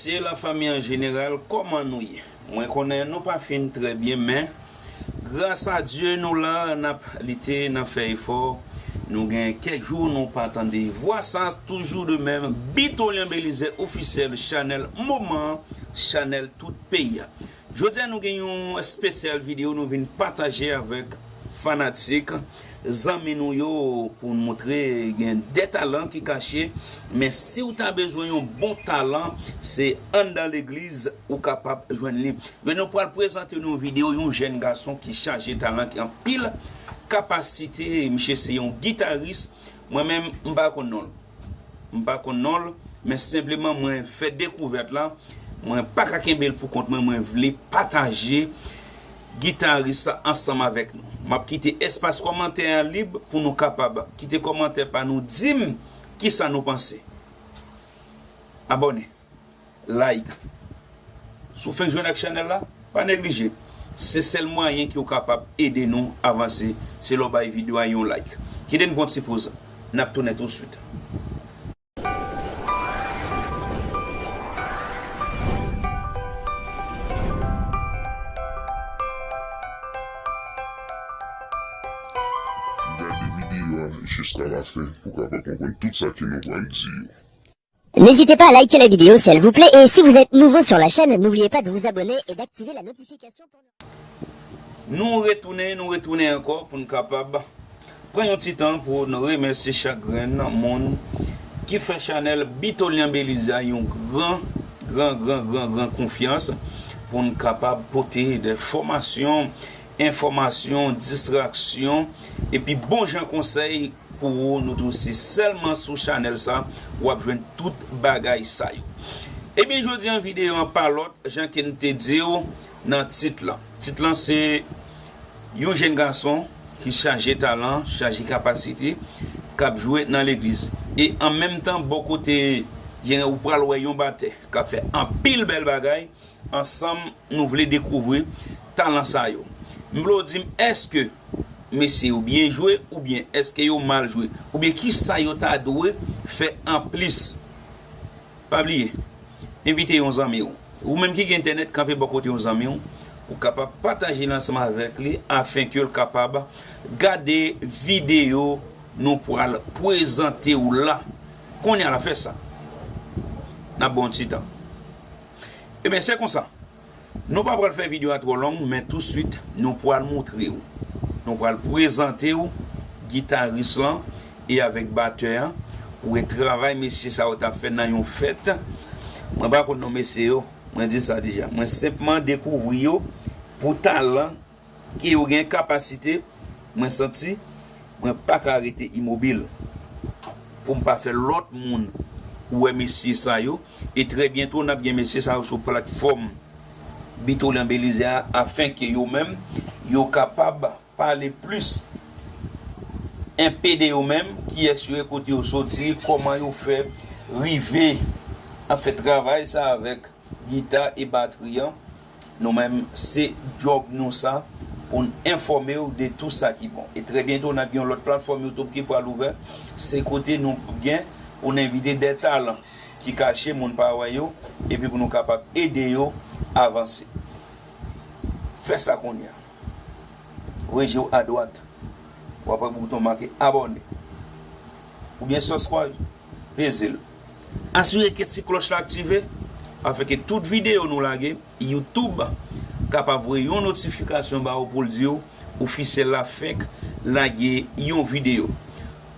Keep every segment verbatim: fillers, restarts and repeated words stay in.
Mesye, lafanmi an jeneral, kòman nou ye? Mwen konnen nou pa fin trè byen, men gras a Dye, nou la, n ap lite, n ap fè efò. Nou gen kèk jou nou pa tande vwa sa, toujou de menm, Bitolyan Belize ofisyèl, chanèl moman an, chanèl tout peyi a. Jodi a, nou gen yon espesyal videyo nou vin pataje avèk fanatik, zanmi nou yo, pou n montre gen de talan ki kache. Men si w ta bezwen yon bon talan, se anndan legliz ou kapab jwenn li. Jodi a, nou pral prezante nou yon videyo yon jèn gason ki chaje talan, ki anpil kapasite. Misye se yon gitaris. Mwen menm, m pa konn non l. M pa konn non l, men senpleman mwen fè dekouvèt la. Mwen pa ka kenbe l pou kont mwen, mwen vle pataje gitaris sa ansanm avèk nou. M ap kite espas kòmantè a lib pou nou kapab kite kòmantè pa nou, di m kisa nou panse. Abòne, like. Si w fenk jwenn ak chanèl la, pa neglije. Se sèl mwayen ke w kapab ede nou avanse, se lè w bay videyo a yon like. Kite n pran ti poz, n ap tounen touswit. Gade videyo a jiska lafen pou w kapab konprann tout sa ke nou pral di yo. N'hésitez pas à liker la vidéo si elle vous plaît et si vous êtes nouveau sur la chaîne, n'oubliez pas de vous abonner et d'activer la notification pour ne Nou retounen, nou retounen ankò pou n kapab pran yon ti tan pou n remèsye chak grenn moun ki fè chanèl Bitolyan Belize a yon gran, gran, gran, gran, gran konfyans pou n kapab pote de fòmasyon, enfòmasyon, distraksyon, epi bon jan konsèy pou ou. Nou tou, se sèlman sou chanèl sa w ap jwenn tout bagay sa yo. Ebyen, jodi a videyo an pa lòt, jan ke n te di w nan tit lan. Tit lan se yon jèn gason ki chaje talan, chaje kapasite, k ap jwe nan legliz. E an menm tan, bò kote, gen, ou pral wè yon batè k ap fè anpil bèl bagay. Ansanm, nou vle dekouvri talan sa yo. M vle w di m, èske mesye yo byen jwe, oubyen èske yo mal jwe, oubyen kisa yo ta dwe fè anplis? Pa bliye, envite yon zanmi w. Ou menm ki gen entènèt, kanpe bò kote yon zanmi w, pou w kapab pataje l ansanm avèk li, afenke l kapab gade videyo nou pral prezante w la. Kounye a la, fè sa. N ap ba w yon ti tan. Ebyen, se konsa. Nou pa pral fè videyo a twò long, men touswit, nou pral montre w. Nou pral prezante w gitaris lan e avèk batè an. Ou wè travay mesye sa yo t ap fè nan yon fèt. Mwen pa konn non mesye yo, mwen di sa deja. Mwen senpman dekouvri yo pou talan ke yo gen, kapasite. Mwen santi mwen pa ka rete imobil pou m pa fè lòt moun wè mesye sa yo. E trè byento, n ap gen mesye sa yo sou platfòm Bitolyan Belize a, afenke yo menm, yo kapab pale plis enpe de yo menm, kiyès yo ye, kote yo soti, kòman yo fè rive ap fè travay sa avèk gita e batri an. Nou menm, se djòb nou sa, pou n enfòme w de tou sa ki bon. E trè byento, n ap gen yon lòt platfòm YouTube ki pral ouvè. Se kote nou gen pou n envite de talan ki kache, moun pa wè yo, epi pou nou kapab ede yo avanse. Fè sa kounye a. Wè je w adwat, w ap wè bouton make abòne oubyen subscribe, peze l. Asire ke ti klòch la aktive, afenke tout videyo nou lage, YouTube kapab voye yon notifikasyon ba ou pou l di w ofisyèl la fenk lage yon videyo.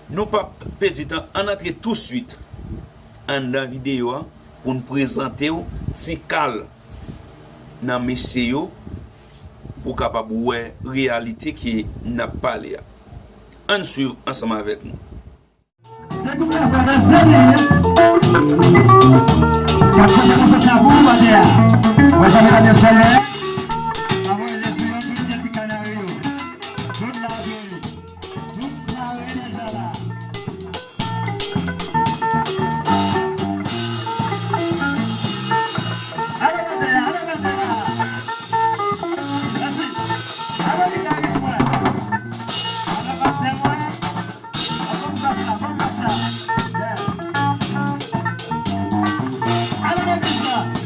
Nou p ap pèdi tan, ann antre touswit anndan videyo a pou n prezante w ti kal nan mesye yo, pou w kapab wè reyalite ke n ap pale a. Ann swiv ansanm avèk nou. Se tout travay nan zèl li ye. K ap pote konsa sa pou ou atè a. Mwen pa medam yo sèlman. Pa voye je sou yo, tout gen ti kanari yo. Tout la vini. Tout la vini deja la. Ale batè a, ale batè a. Mèsi. Ale gitaris mwen. Ale pastè mwen. Bon, bon, bon, bon, bon. Yeah. Ale legliz la.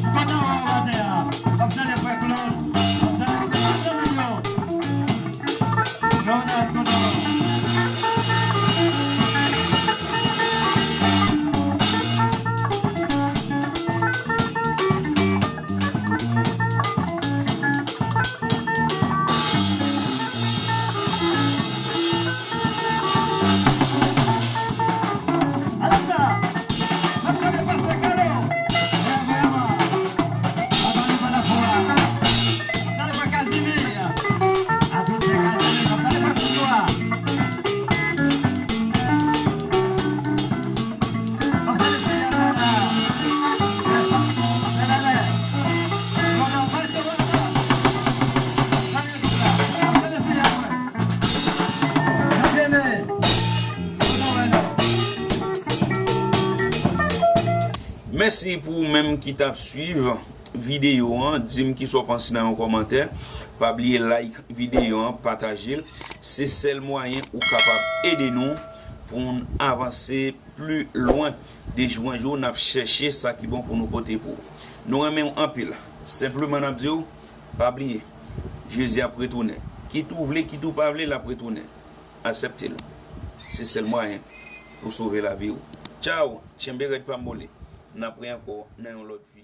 Mèsi pou ou menm ki t ap swiv videyo an. Di m kisa w panse nan yon kòmantè. Pa bliye like videyo an, pataje l. Se sèl mwayen ou kapab ede nou pou n avanse pli lwen. De jou an jou, n ap chèche sa ki bon pou nou pote pou ou. Nou renmen w anpil. Senpleman, n ap di w, pa bliye, Jezi ap retounen. Kit ou vle, kit ou pa vle, l ap retounen. Aksepte l. Se sèl mwayen pou sove lavi w. Tchaw, tchenbe rèd pa mole. N ap wè ankò nan yon lòt videyo.